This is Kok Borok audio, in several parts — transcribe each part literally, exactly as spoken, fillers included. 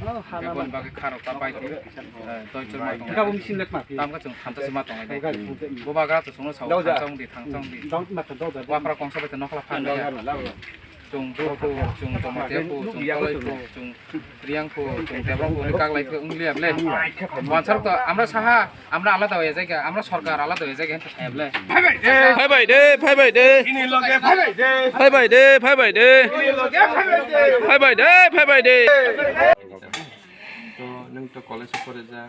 Khe boni bagwi kharok ta pai di. Doi chwrwng ma tong. Tam khe chwng thansa se ma tong lai. Bo bagra to chwngno sao thansa wng di, thansa wng di. Wapra kongsa bai to nokla phan ya. Chwng Bru phu, chwng Jamatia phu, chwng Koloi phu, chwng Riyang phu, chwng Debra phu, ni kaglai phu wng liya ble. Wansarok to amra saha, amra alada hoye jaiga, amra sorkar alada hoye jaiga, hento saya ble. Phai bai de, phai bai de. Ini loge phai bai de. Phai bai de, phai bai de. Ini loge phai bai de. Phai bai de, phai bai de. To nwng to college o pore ja.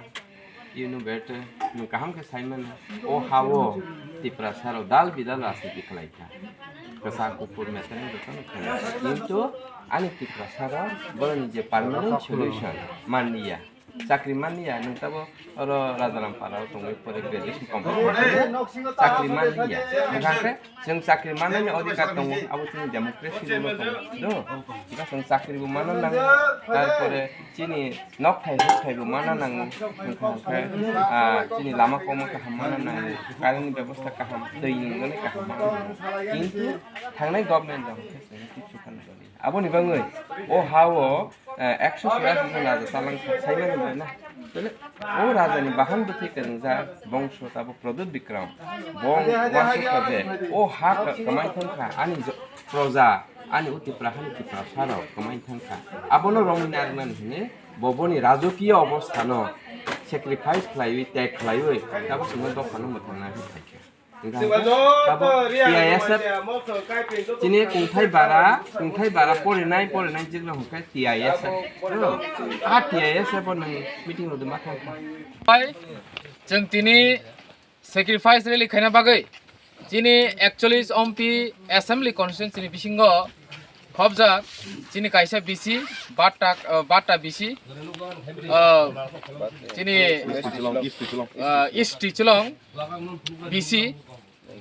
Iyeno bete nwng kaham khe sai mano, o ha-o Tiprasa rok dal bidal rajniti khlai kha, kwchak kuphur metenai jotono khlai kha, kintu ani Tiprasa rok boroni je permanent solution manliya, chakri manliya, nwng tabo oro Rajaram para o tongwi pore graduation complete khaikhe chakri manliya, hwnkhe chwng chakri manani odhikar tongo, abo chini democracy rwngno tongo, do, hwnkhe chwng chakri bo manna nango, tarpore chini Nokthai hukthai bo mana nango, hwnkha hwnkhe, ah, chini lama koma kaham mana nango, current ni bebosta kaham, twi ni nungani kaham mana nango. Kintu thangnai government rok hwnkhe chwngno kichu kha nukjagwi. Aboni bagwi o ha-o, eh, ekso churashi jon raja talang sai mani bai na. Tole o raja ni bahan bwthai kwrwngjak bongso tabuk Pradyut Bikram. Bong uansukha je o ha kwmai thangkha ani jo-, proja. Ani o Tipra hani Tiprasa rok kwmai thangkha. Abono romwi narwknani hwnwi bo boni rajokiya obostha no sacrifice khlaiwi, tag khlaiwi, tabuk chwngno dophano mwthangna hwnwi phaikha. Hwnkhe abo T I S F chini kungthai bara, kungthai bara porinai, porinai jikno hwnkhe T I S F. A T I S F o nwng meeting rwdwma thangkha. Bai, chwng tini sacrifice rally khaina bagwi chini ekchollish ompi assembly constituency ni bisingo khobjak chini kaisa B C, batta, uh, batta B C, uh, chini, uh, East Ticholong B C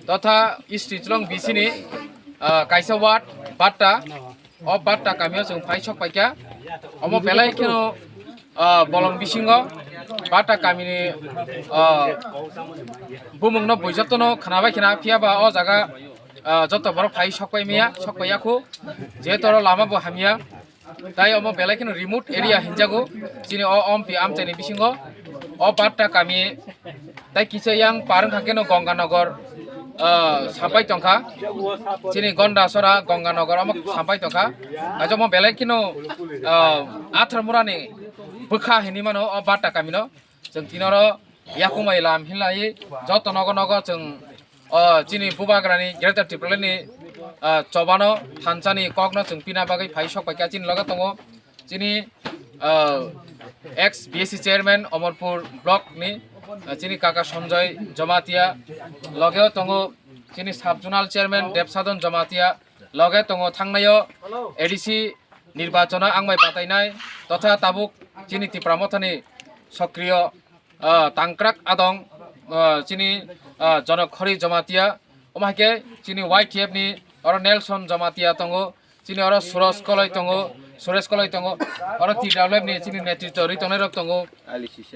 totha East Ticholong B C ni, uh, kaisa ward batta. O batta kamio chwng phai sok paikha. Omo belai kheno, ah, bolong bisingo batta kamini, ah, bumungno bui jotono khnabai khna, phiya ba o jaga, ah, joto borok phai sok pai maya, sok paiya khu. Jehetu oro lama bo hamya. Tai omo belai kheno remote area hinjago. Chini o ompi amchaini bisingo o batta kami Tai kisa yang par wngkha khe no Gonganagar, ah, sapai tongkha. Chini Gondasora, Gonganagar omo sapai tongkha. Kaisa omo belai kheno, ah, Atharmura ni bwkha hinwi mano o Batta kamino. Chwng tini oro yakung bai lam hinlai joto nogo nogo chwng, o, chini bubagrani Greater Tipralandni, o, chobano thansani kokno chwng pina bagwi phai sok paikha. Chini loge tongo chini, o, ex B S C chairman Omorpur block ni, o, chini kaka Sanjoy Jamatia, logeo tongo chini sub zonal chairman Debsadon Jamatia, loge tongo thangnaio A D C nirbachano ang bai batainai totha tabuk chini Tipra Mothani sokriyo, ah, tangkrak adong, ah, chini, ah, Jonok Khori Jamatia, omo hai khe chini Y T F ni oro Nelson Jamatia tongo, chini oro Suresh Koloi tongo, Suresh Koloi tongo, oro T W F ni chini netritwo rwi tongnai rok tongo.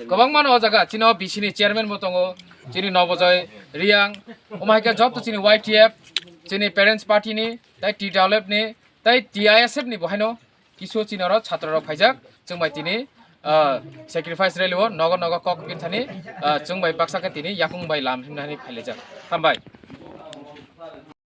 Kwbangma no o jaga chini o B C ni chairman bo tongo, chini Nobojoy Riang, omo hai khe joto chini Y T F, chini parents party ni, tei T W F ni, tei T I S F ni bo haino kisu chini oro chhatro rok phaijak, chwng bai tini, ah, sacrifice rally o nogo nogo kok pinthani, ah, chwng bai baksa khe tini yakung bai lam himnani phailaijak. Hambai.